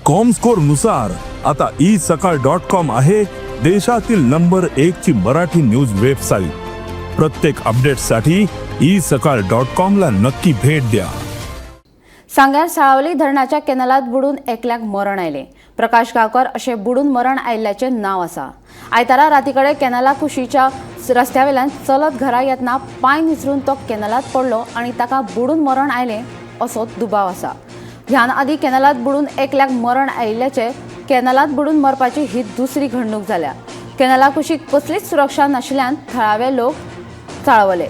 Comscore नुसार आता E सकाळ डॉट कॉम आहे देशातील नंबर एक ची मराठी न्यूज वेबसाईट. प्रत्येक अपडेटसाठी ई सकाळ डॉट कॉम ला नक्की भेट द्या. सांग्यार साळावली धरणाच्या कॅनलात बुडून एकल्याक मरण आयलें. प्रकाश गांवकर अशें बुडून मरण आयिल्ल्याचें नांव आसा. आयतारा राती कडेन कॅनला कुशीच्या रस्त्या वेल्यान चलत घरा येतना पांय निसरून तो कॅनलात पडलो आनी ताका बुडून मरण आयलें असो दुबाव आसा. ह्यान आदी कॅनलात बुडून एकल्याक मरण आयिल्ल्याचें कॅनलात बुडून मरपाची ही दुसरी घडणूक जाल्या. कॅनला कुशीक कसलीच सुरक्षा नाशिल्ल्यान थळावे लोक चाळवले.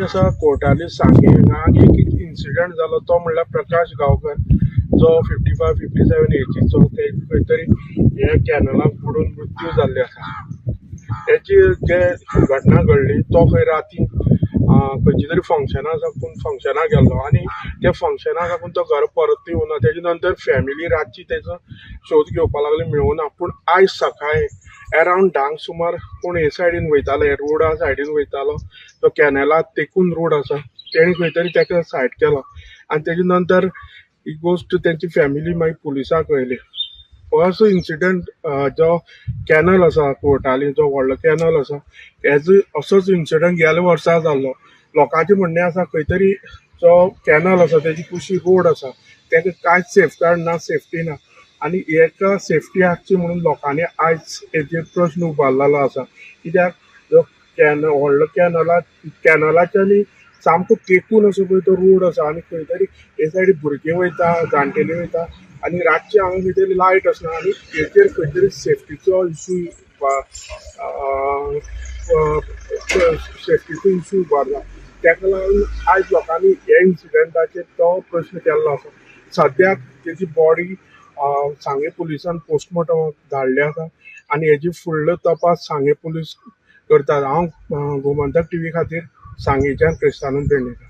आसा कोर्टाली सांगे हांगा एक इन्सिडंट जालो तो म्हणल्यार प्रकाश गांवकर जो 55 57 एजीचो ते खंय तरी हे कॅनलाक बुडून मृत्यू जाल्ले आसा. हेची जे घटना घडली तो खंय राती खंयची तरी फंक्शना साकून फंक्शनाक गेल्लो आनी त्या फंक्शना साकून तो घर परत येवना. तेजे नंतर फॅमिली रातची तेजो शोध घेवपा लागली, मेळूना. पूण आयज सकाळी अरावंड 10 सुमार कोण हे सायडीन वयताले, रोडा सायडीन वयतालो, तो कॅनला तेकून रोड आसा, तेणी खंय तरी तेका सायड केलो आनी तेजे नंतर ही गोश्ट तेंची फॅमिली मागीर पुलिसांक कळयली. असो इन्सिडंट जो कॅनल आसा कोर्टाली, जो व्हडलो कॅनल आसा, हेजो असोच इन्सिडंट गेल्या वर्सा जाल्लो. लोकांचें म्हणणें आसा खंय तरी जो कॅनल आसा तेजी कुशी रोड आसा, तेका कांयच सेफगार्ड ना, सेफ्टी ना आनी हेका सेफ्टी आसची म्हणून लोकांनी आयज हेजेर प्रश्न उबारलेलो आसा. कित्याक जो कॅनल व्हडलो कॅनला कॅनलाच्या आनी सामको तेकून असो पळय तो रोड आसा आनी खंय तरी हे सायडीन भुरगीं वयता, जाणटेली वयता आनी रातचे हांगा खंय तरी लायट आसना आनी हेचेर खंय तरी सेफ्टीचो इशू उबारला. तेका लागून आयज लोकांनी हे इन्सिडंटाचेर तो प्रश्न केल्लो आसा. सद्याक तेजी बॉडी सांगे पुलिसान पोस्टमॉर्टमाक धाडली आसा आनी हेजी फुडलो तपास सांगे पुलीस करतात. हांव गोमंतक टीव्ही खातीर सांगेच्यान क्रिस्तानंद पेडणेकर.